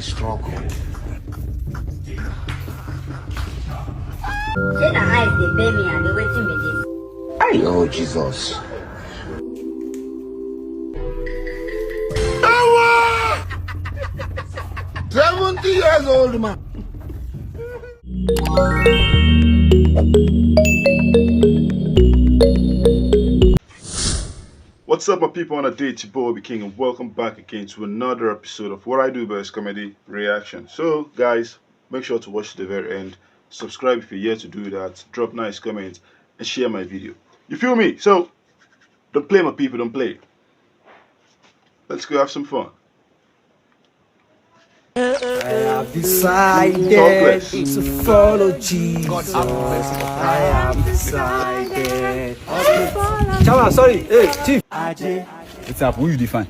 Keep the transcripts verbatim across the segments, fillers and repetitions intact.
Struggle. Say na eyes dey pay me and dey wetin be this. I know Jesus. Seventy years old man. What's up, my people? On a day, it's your boy Obi King, and welcome back again to another episode of What I Do Best Comedy Reaction. So, guys, make sure to watch to the very end. Subscribe if you're yet to do that. Drop nice comments and share my video. You feel me? So, don't play, my people, don't play. Let's go have some fun. I have decided to follow Jesus. I have decided. Chairman, sorry. Hey, chief. What's up? Who you define?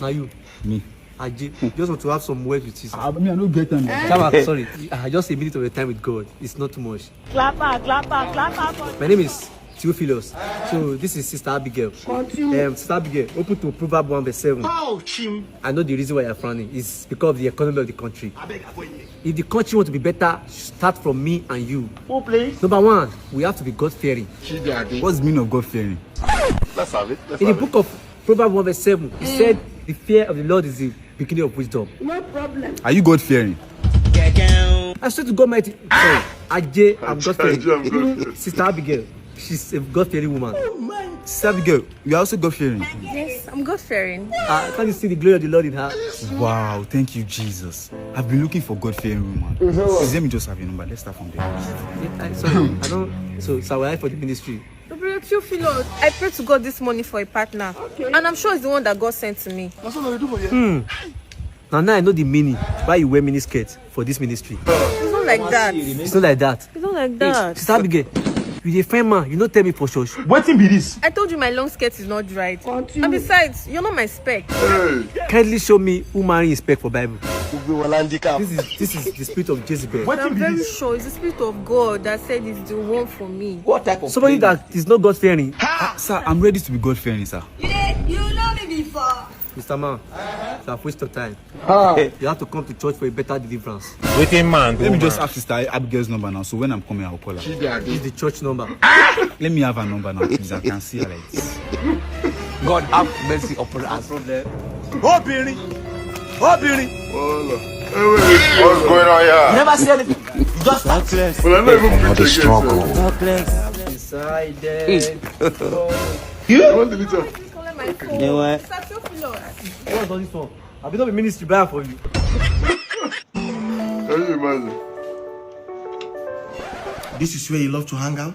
Now you. Me. Aje, just want to have some words with you, sir. I mean, I don't get them. Chairman, sorry. I just a minute of your time with God. It's not too much. Clapper, clapper, clapper. My name is Theophilus. So this is Sister Abigail. Um, Sister Abigail, open to Proverb one verse seven. I know the reason why you're frowning is because of the economy of the country. If the country want to be better, start from me and you. Who please? Number one, we have to be God fearing. What's the meaning of God fearing? Let's have it. Let's In the have it. Book of Proverbs one verse seven, it said, "The fear of the Lord is the beginning of wisdom." No problem. Are you God fearing? I swear to God Mighty. Sorry, Aje, I'm God fearing. Aje, I'm God Even fearing. Sister Abigail, she's a God fearing woman. Sister Abigail, you are also God fearing. Yes, I'm God fearing. Uh, can't you see the glory of the Lord in her? Wow, thank you, Jesus. I've been looking for God fearing woman. Please let me just have your number. Let's start from there. I, sorry, I don't. So, so I for the ministry. Gabriel Theophilus, I prayed to God this morning for a partner, and I'm sure it's the one that God sent to me. Now, now I know the meaning why you wear mini skirt for this ministry. It's not like that. It's not like that. It's not like that. Sister Abigail, you dey find man, you no tell me for church. Wetin be this? I told you my long skirt is not dried. And besides, you're not my spec. Kindly show me who marry his spec for Bible. Gbogbo wọn la ń díkà. This is this is the spirit of Jezebel. I'm very sure it's the spirit of God that said it's the one for me. What type of Somebody prayer? That is not God fearing. Ah, sir, I'm ready to be God fearing, sir. You dey, you know me before. Mister Man, you have wasted time. You have to come to church for a better deliverance. Wetin man do Let me just man? Ask Sister Abigail's number now. So when I'm coming, I'll call her. Use the church number. Let me have her number now, please. I can see her like this. God have mercy upon us. Obìnrin, obìnrin. What's going on here? Never see anything. Just start. But I'm not even Another preaching struggle. Again, Decided. sir. You want the little? Please call my phone. They were- Mister Theophilus. What's all this for? I be not be ministry buyer for you. Can you imagine? This is where you love to hang out?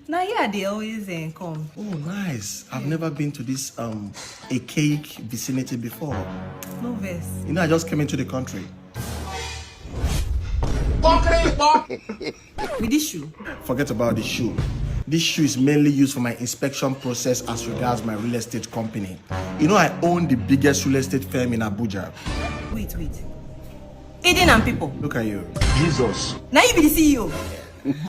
Now here they always uh, come. Oh, nice. I've never been to this um archaic vicinity before. No verse. You know, I just came into the country. With this shoe. Forget about the shoe. This shoe is mainly used for my inspection process as regards my real estate company. You know, I own the biggest real estate firm in Abuja. Wait, wait. Eden and people. Look at you. Jesus. Now you be the C E O.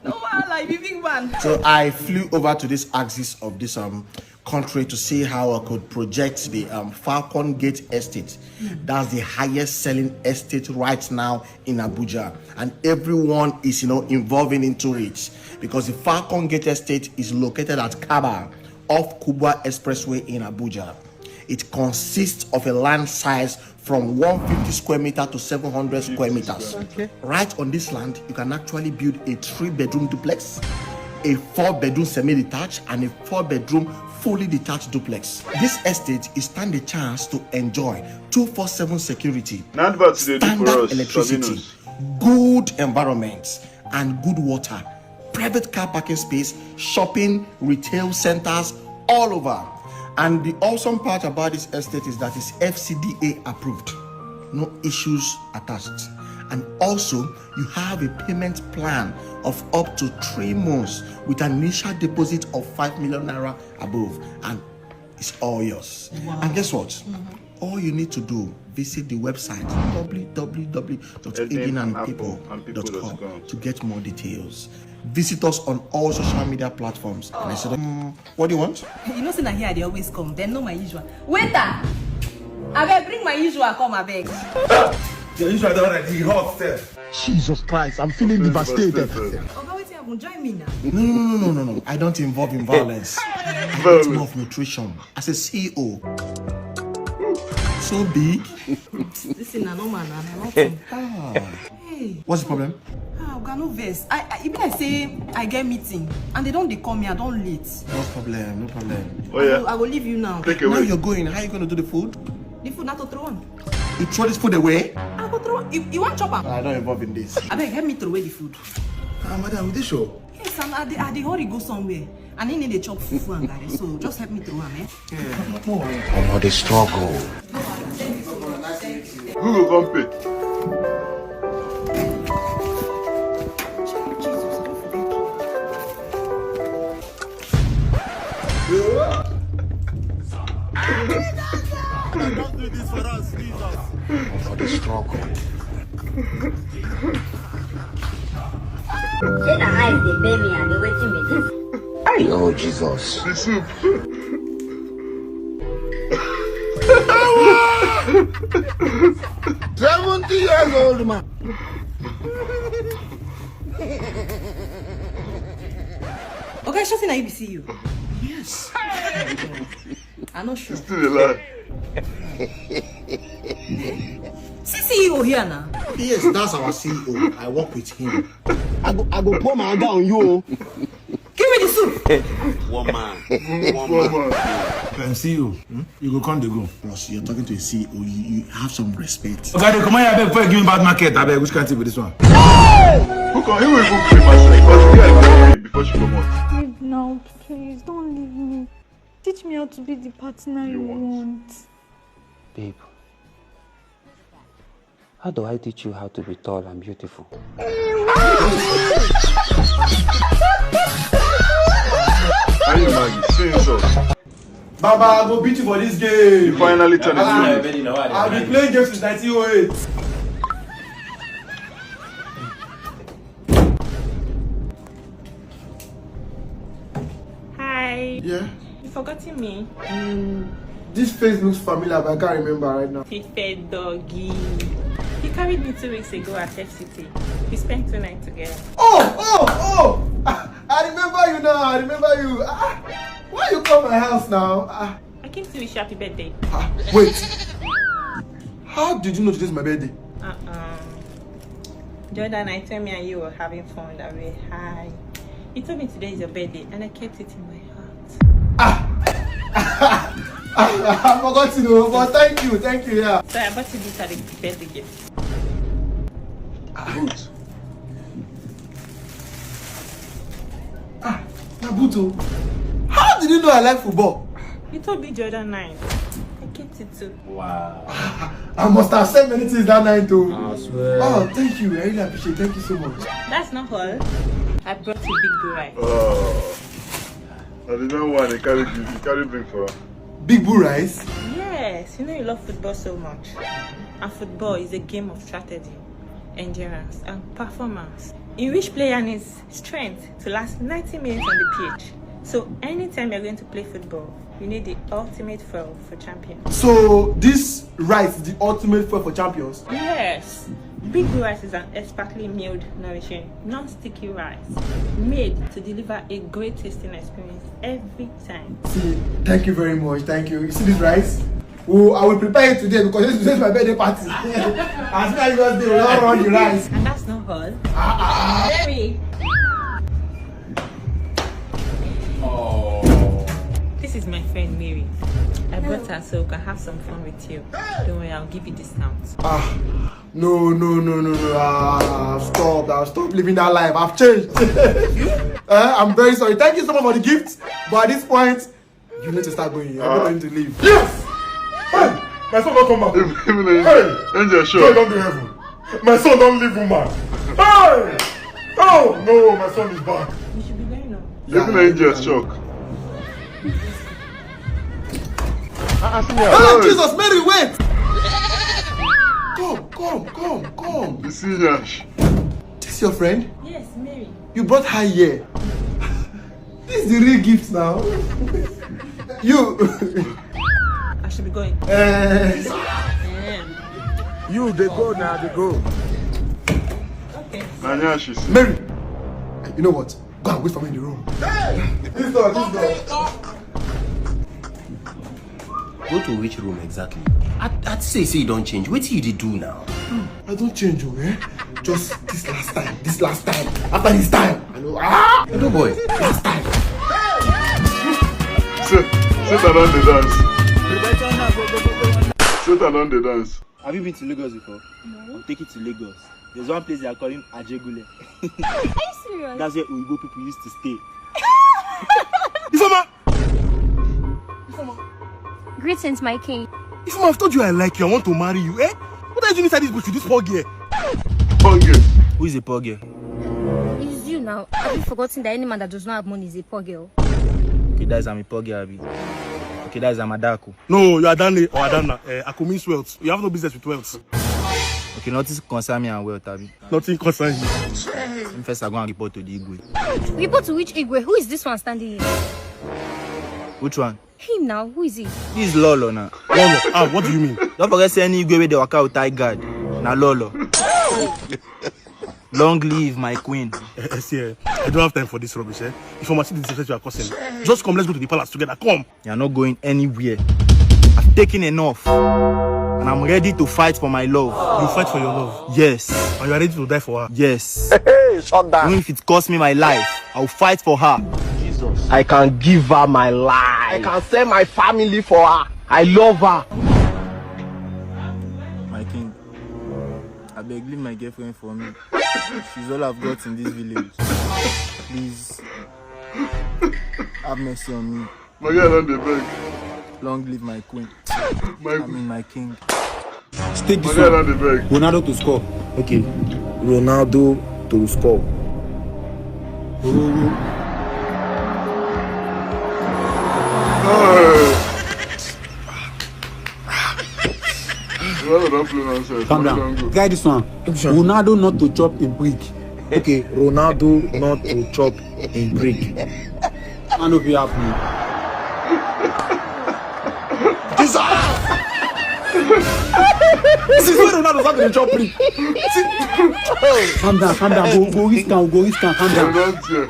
No wahala, you be big man. So I flew over to this axis of this um country to see how I could project the um, Falcon Gate Estate. That's the highest selling estate right now in Abuja, and everyone is, you know, involving into it because the Falcon Gate Estate is located at Kabba off Kubwa Expressway in Abuja. It consists of a land size from one fifty square meter to seven hundred square meters. Okay. Right on this land, you can actually build a three-bedroom duplex, a four-bedroom semi-detached, and a four-bedroom fully detached duplex. This estate is stand a chance to enjoy two four seven security, standard electricity, good environment, and good water, private car parking space, shopping, retail centers, all over. And the awesome part about this estate is that it's F C D A approved. No issues attached. And also, you have a payment plan of up to three months with an initial deposit of five million naira above. And it's all yours. Wow. And guess what? Mm-hmm. All you need to do, visit the website w w w dot eden and people dot com to get more details. Visit us on all social media platforms. And I said, mm, what do you want? You know, say na here they always come. Then know my usual. Waiter, abeg bring my usual come abeg. The issue I don't already hot there. Jesus Christ, I'm feeling devastated. Oga, wetin happen? Join me now. No, no, no, no, no, no. I don't involve in violence. I'm a victim of nutrition as a C E O. So big. This thing na normal na, na nothing. Ah. Hey, What's the problem? ah, Oga, no vex. I, I, e be like say I get meeting and they don dey call me. I don late. No problem, no problem. Oh I yeah. go, I go leave you now. Take Now away. You're going. How are you going to do the food? The food na to throw am. You throw this food away? I go throw. You, you wan chop am? I don't involve in this. Abeg, help me throw away the food. Ah, madam, with this show. Yes, and I dey, I dey hurry go somewhere. And he need dey chop fufu and garri, so just help me throw am, eh? No worry. Omo, the struggle. Who go come pay? Jesus, I don forget. Omo, the struggle. Say na eyes dey pay me and dey wetin be this? Ayo, Jesus. The soup. Seventy years old man. Oga, sure say na you be C E O? Yes. I no sure. Still alive. See C E O here now. Yes, that's our C E O. I work with him. I go, I go pour my anger on you. Give me the soup. One man. Poor man. I'm C E O. Hmm? You go come dey go. Plus, you're talking to a C E O. You, you have some respect. Okay, come here, abeg, before you give me bad market, abeg, which kind thing be this one? Who can, who even pay myself? Because the girl got paid before she come out. Babe, now please don't leave me. Teach me how to be the partner you, You want. Want. Babe, how do I teach you how to be tall and beautiful? How you imagine? See insult. Baba, I go beat you for this game. You finally turn it. I've been playing games since nineteen oh eight. Hi. Yeah. You forgotten me? This face looks familiar, but I can't remember right now. Fife doggy. You carried me two weeks ago at F C T. We spent two nights together. Oh, oh, oh! Ah, I remember you now. I remember you. Ah, why you come my house now? Ah, I came to wish you happy birthday. ah, wait. How did you know today's my birthday? Uh-uh. The other night when me and you were having fun, that we were high. You told me today is your birthday, and I kept it in my heart. I forgot to know, but thank you, thank you, yeah. So I bought you this as a birthday gift. Good. Ah, Nabuto, how did you know I like football? You told me the other night. I kept it too. I must have said many things that night, though. I swear. Oh, thank you. I really appreciate it. Thank you so much. That's not all. I brought you big rice. Oh. I did not want to carry drink. You carry drink for her. Big Bull Rice? Yes, you know you love football so much. And football is a game of strategy, endurance, and performance, in which player needs strength to last ninety minutes on the pitch. So anytime you're going to play football, you need the ultimate fuel for champions. So, this rice is the ultimate fuel for champions? Yes. Big rice is an expertly milled, nourishing, non-sticky rice made to deliver a great tasting experience every time. See, thank you very much. Thank you. You see this rice? Oh, I will prepare it today because this is my birthday party. As soon as you guys do, we all run the rice. And that's not all. Mary! This is my friend Mary. I brought her so we can have some fun with you. Don't worry, I'll give you discount. Ah, no, no, no, no, no. Ah, stop. I'll stop living that life. I've changed. Eh, I'm very sorry. Thank you so much for the gift. But at this point, you need to start going. I'm going to leave. Yes! Hey! My son don come back. Even, even Hey! Angel Joy shock. Don dey heaven. My son don leave woman. Hey! Oh no, my son is back. You should be going now. Even Angel shock. Ah, Jesus, Mary, wait! Come, come, come, come. You see Yash. This your friend? Yes, Mary. You brought her here. This is the real gift now. You. I should be going. Eh, Damn. You dey go now, dey go. Nanya, she said. Mary, you know what? Go and wait for me in the room. This door, this door. Go to which room exactly? I, I say say you don change. Wetin you dey do now? I don't change, oh, eh? Just this last time, this last time, after this time, I know. Ah! Odo boy. Last time. Say, say that on the dance. Say that on the dance. Have you been to Lagos before? No. I'll take you to Lagos. There's one place they are calling Ajegule. Are you serious? That's where Oyibo people used to stay. Ifeoma! Greetings, my king. Ifeoma, I've told you I like you. I want to marry you, eh? What are you doing inside this bush with this poor girl? Poor girl. Who is a poor girl? It's you now. Have you forgotten that any man that does not have money is a poor girl? Okay, that's I'm a poor girl, abi. Okay, that's I'm Adaku. No, you are Dane or Adana. Uh, Aku means wealth. You have no business with wealth. Okay, nothing concern me and wealth, abi. Nothing concerns you. Let me first I go and report to the Igwe. Report to which Igwe? Who is this one standing here? Which one? Him now. Who is he? This is Lolo now. Lolo, ah, what do you mean? Don't forget say any Igwe wey dey waka with tie guard. Na Lolo. Long live my queen. Eh, eh, see, eh, I don't have time for this rubbish, eh? If I'm see the disrespect you are causing, just come, let's go to the palace together. Come. You're not going anywhere. I've taken enough. And I'm ready to fight for my love. You fight for your love. Yes. And you are ready to die for her. Yes. Hey, shut down. Even if it costs me my life, I'll fight for her. I can give her my life. I can sell my family for her. I love her. My king, I beg leave my girlfriend for me. She's all I've got in this village. Please, have mercy on me. My guy don dey beg. Long live my queen. My, I mean my king. Take my this guy one. don dey beg. Ronaldo to score. Okay. Ronaldo to score. Ronaldo don play nonsense. Calm Money down. don go. Guy, this one. Ronaldo not to chop in brick. Okay, Ronaldo not to chop in brick. I no be happy. This is where Ronaldo start to dey chop brick. Calm down, calm down. Go, go risk am, go risk am. Calm I down. don tear.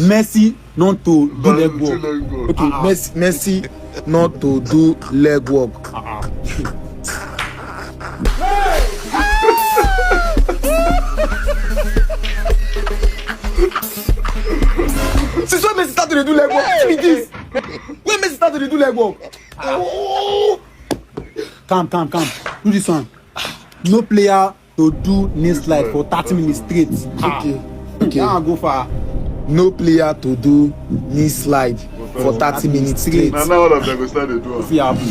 Messi not to do leg Two work. leg go. Okay, Messi, Messi not to do leg work. Since when Messi start to dey do leg work? Wetin be this? When Messi start to dey do leg work? Oh! Calm, calm, calm. Do this one. No player to do knee slide for thirty minutes straight. Okay, okay. Now I go far. No player to do knee slide for thirty minutes straight. Na now all of them go start dey do am. See how happen.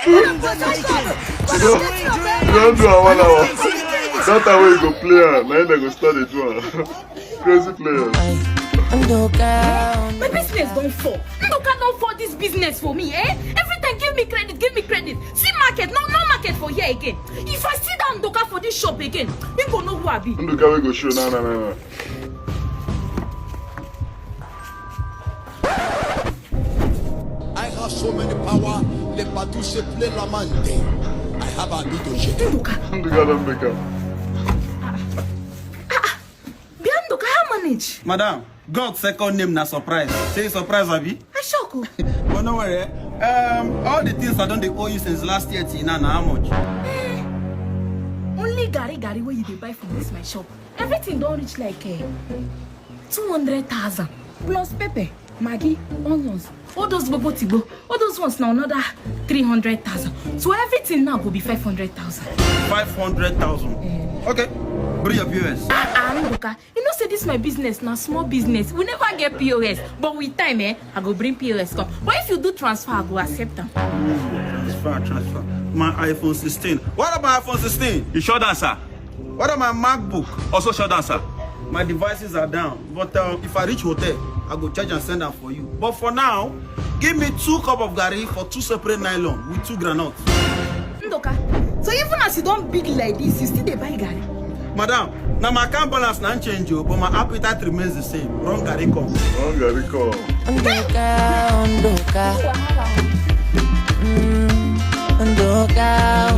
You don do am one hour. That time wey you go play am, na him dem go start dey do am. Crazy players. My business don fall. Ndoka don fall this business for me, eh? Every time give me credit, give me credit. See market, no no market for here again. If I sit down Ndoka for this shop again, him go know who I be. Nduka wey go show na na na na. I have so many power, le patou se play la mande. I have a bit of shit. Ndoka, Nduka don make am. Bia Ndoka, how manage? Madam, God second name na surprise. Say surprise, abi? I shock o. But no worry, eh? Um, all the things I don dey owe you since last year till now, na how much? Only gari gari wey you dey buy from this my shop, everything don reach like eh, two hundred thousand plus pepper, maggi, onions, all those gbogbo tigbo, all those ones na another three hundred thousand. So everything now go be five hundred thousand. Five hundred thousand. Okay, bring your P O S. Ah ah, Ndoka, you know say this my business na small business. We never get P O S, but with time, eh, I go bring P O S come. But if you do transfer, I go accept am. Transfer, transfer. My iPhone sixteen. What about iPhone sixteen? You shut down, sir. What about my MacBook? Also shut down, sir. My devices are down, but uh, if I reach hotel, I go charge and send am for you. But for now, give me two cup of garri for two separate nylon with two groundnuts. Ndoka, so even as you don big like this, you still dey buy garri? Madam, na my account balance na change o, but my appetite remains the same. Run garri come. Run garri come. Ondoka, Ondoka. Mm, Ondoka,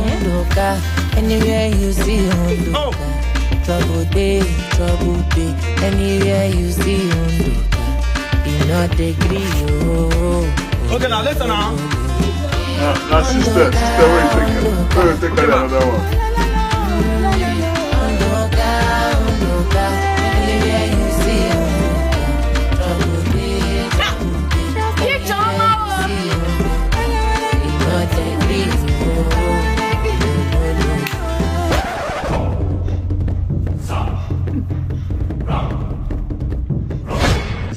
Ondoka. Anywhere you see Ondoka. Oh. Trouble day, trouble day. Anywhere you see Ondoka. You not agree, oh. Okay, now listen now. Na na sister, sister, where you take am? Where you take carry another one?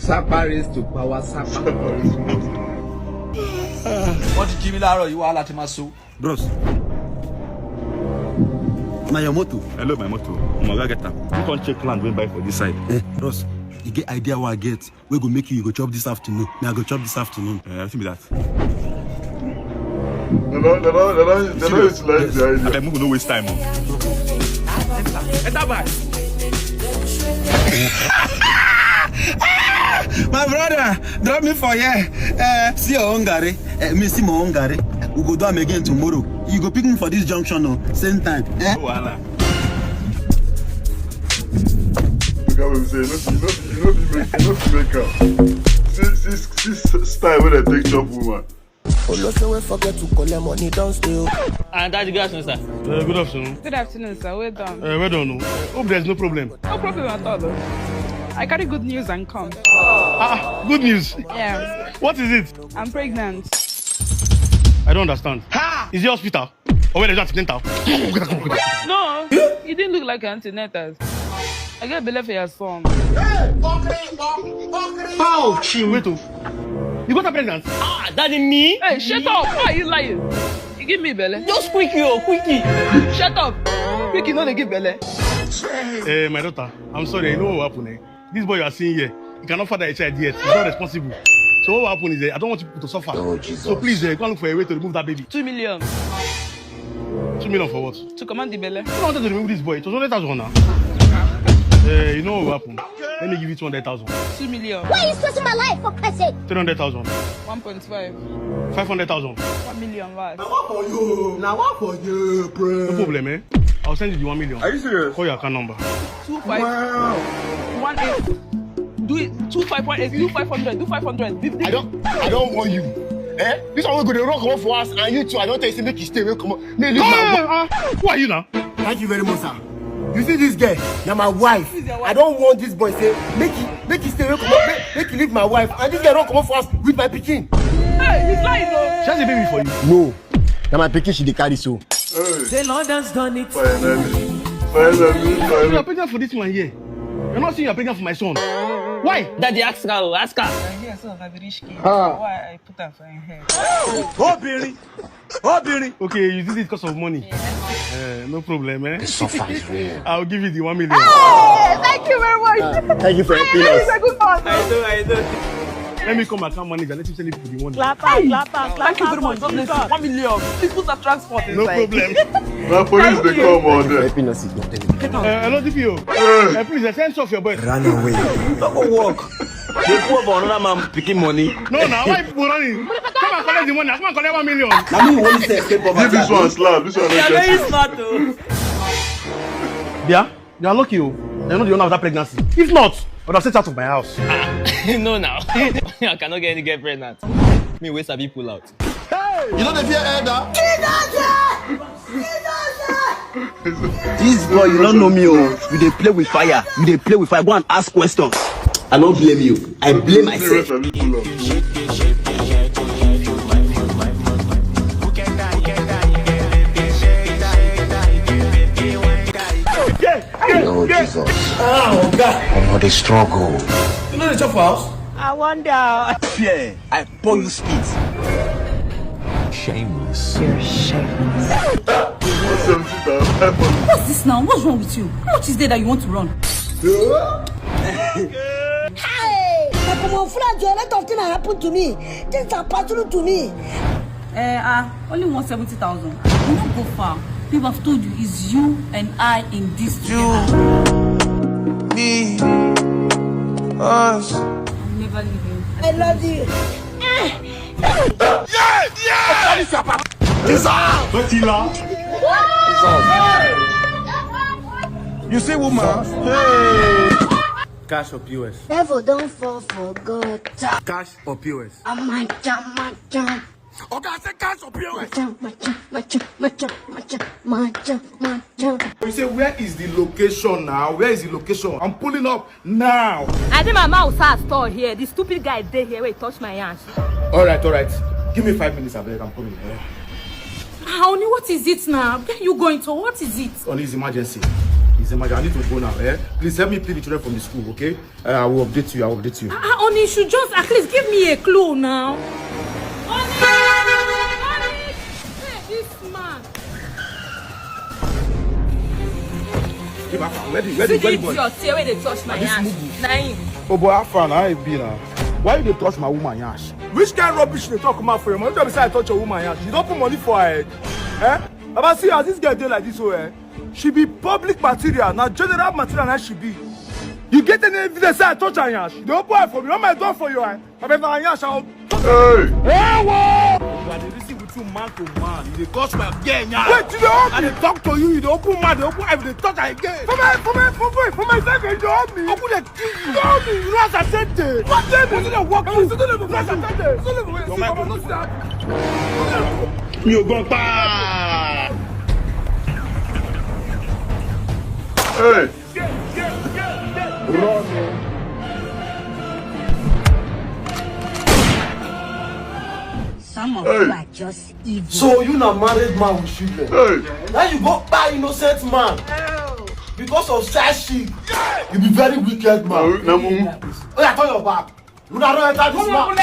Sapa raise to power, Sapa. Wọ́n ti jí mi láàárọ̀ yìí, wàhálà ti máa so. Bros, na your motor. Hello, my motor. My oga get am. You come check land wey buy for this side. Eh, bros, you get idea what I get? We go make you, you go chop this afternoon. Now I go chop this afternoon. Uh, I think be that. They don't, they don't, they don't, they don't utilize the idea. Abeg, make we no waste time o. Enter back. My brother, drop me for here. Uh, see your own garri. Uh, me see my own garri. We go do am again tomorrow. You go pick me for this junction, no? Same time. Eh? No wahala. The guy will say, you know, you know, you know, you make, you know, you make am. See, see, see, style wey dem take chop woman. Oloso wey forget to collect money don stay o. And that's the gas, sir. Uh, good afternoon. Good afternoon, sir. Well done. Uh, well done. Oh. Hope there's no problem. No problem at all, though. I carry good news and come. Ah, good news. Yeah. What is it? I'm pregnant. I don't understand. Ha! Is it hospital? Or where is that dental? No, it didn't look like antenatal. I get belle for your son. How? Wait, oh. You got her pregnant? Ah, daddy, me? Hey, shut up! Why are you lying? You give me belle? Just quick you, quick it. Shut up! Quick, you know they give belle. Eh, my daughter, I'm sorry. You know what happened, eh? This boy you are seeing here, he cannot father a child yet. He's not responsible. So what will happen is, eh, I don't want people to suffer. Oh, Jesus. So please, eh, go and look for a way to remove that baby. Two million. Two million for what? To command the belle. I wanted to remove this boy. It was hundred thousand now. Eh, you know what will happen? Let me give you two hundred thousand. Two million. Why are you stressing my life for Christ's sake? Three hundred thousand. One point five. Five hundred thousand. One million. What? Now what for you, now what for you, bro? No problem, eh? I'll send you the one million. Are you serious? Call your account number. Two five. Wow. One eight. Do it. Two five one eight. Do five hundred. Do five hundred. I don't, I don't want you. Eh? This one we go dey run comot for us, and you too. I don't tell you say make you stay away comot. Me leave No, my no, no, uh, who are you now? Thank you very much, sir. You see this girl, now my wife. I don't want this boy say make he make he stay away comot, make, make he leave my wife, and this girl run comot for us with my pikin. Hey, he's lying, though. She has a baby for you. No, now my pikin she dey carry so. Hey, The Lord has done it. Finally. Finally, You finally. are pregnant for this man here. You're not saying you're pregnant for my son. Why? Daddy, ask her, ask her. Yes, so na the rich kid. Ah. Why I put am for him head? Obìnrin. Obìnrin. Okay, you did it because of money. Uh, no problem, eh? The suffer is real. I'll give you the one million. Hey, thank you very much. Thank you for helping That is us. a good one. I do, I do. Let me call my account manager. Let him send it to the money. Clap, clap, clap, clap. Thank you very much. God bless you. One million. Please put a transport No inside. problem. Na police dey come on there. Helping us is not anything. Uh, hello, D P O. Uh, please, I send some of your boys. Run away. No go work. They poor for another man picking money. No, now why people running? Come and collect the money. Come and collect one million. Na me you want to escape poverty. Give this one slap. This one They are no very get. Smart, though. Yeah, you are lucky, oh. You're not the owner of that pregnancy. If not, I would have sent out of my house. No, now. I cannot get any girl pregnant. Me, wey sabi pull out. You know the fear elder. This boy, you don't know me, oh. You dey play with fire. You dey play with fire. Go and ask questions. I don't blame you. I blame myself. Oh, Jesus. Ah, oga. I'm not a struggle. You know the chop for house? I wonder. Fear. I pour you spit. Shameless. You're shameless. Seventy thousand. What's this now? What's wrong with you? How much is there that you want to run? Hey! Omo, Fulaju, a lot of things happen to me. Things are personal to me. Eh, ah, only one seventy thousand. You not go far. I've told you, is you and I in this together. Me, us. I'm never leaving. I love you. Wetin la? You see woman? Hey. Cash or P O S? Devil don't fall for God. Cash or P O S? Amacha, macha, Oga, I say cash or P O S? macha, macha, macha, macha, macha, macha, macha. You say, where is the location now? Where is the location? I'm pulling up now. I dey my mouth, sir, store here. The stupid guy dey here. Wait, touch my hands. All right, all right. Give me five minutes, abeg. I'm coming. Eh? Ah, Oni, what is it now? Where are you going to? What is it? Oni, it's emergency. It's emergency. I need to go now. Eh? Please help me pick the children from the school, okay? Uh, I will update you. I will update you. Ah, Oni, you should just at least give me a clue now. Oni, Oni, hey, this man. Give her phone. Where the, where the, See where the the boy? Idiot here wey dey touch my This hands. mugu. Na him. Oh boy, how far now? I be now. Why you dey touch my woman yansh? Which kind rubbish you dey talk come out for your mouth? You tell me say I touch your woman yansh. You don put money for her head. Eh? Baba, see as this girl dey like this, oh, eh? She be public material. Na general material na she be. You get any evidence say I touch her yansh? You dey open eye for me. Open my door for you, eh? Abeg, na yansh I wan. Hey! Hey, wo! I dey reason with you man to man. You dey touch my girl yansh. Wait, you dey hug me? I dey talk to you. You dey open mouth, dey open eye, you dey touch her again. For my, for my, for my, for my side, you dey hug me. Open the kill you. You dey hug me. You know as I said dey. What dey me? You dey work you. You know as I said dey. Mi ò gbọ́n pa. Hey! Some of Hey. You are just evil. So you na married man with children. Hey! Now you go buy innocent man because of side chick. You be very wicked man. Na mumu. Oh yeah, turn your back. Una don enter this man.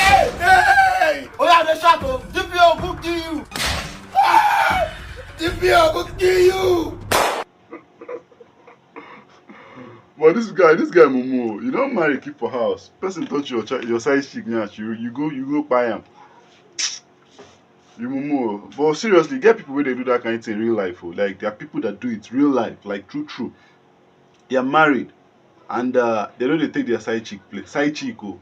Oh yeah, dey shout o. D P O go kill you. D P O go kill you. But this guy, this guy mumu, you don marry, keep for house. Person touch your chi- your side chick now, you you go you go buy am. You mumu. But seriously, get people wey dey do that kind of thing in real life. Oh. Like, there are people that do it real life, like, true true. They are married and uh, they no dey take their side chick play. Side chick, oh.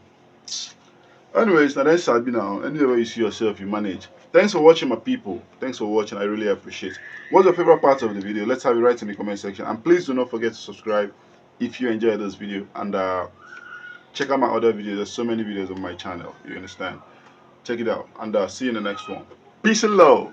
Anyways, na then sabi now. Anywhere you see yourself, you manage. Thanks for watching, my people. Thanks for watching. I really appreciate. What's your favorite part of the video? Let's have it right in the comment section. And please do not forget to subscribe if you enjoyed this video. And uh, check out my other videos. There's so many videos on my channel. You understand? Check it out. And uh, see you in the next one. Peace and love.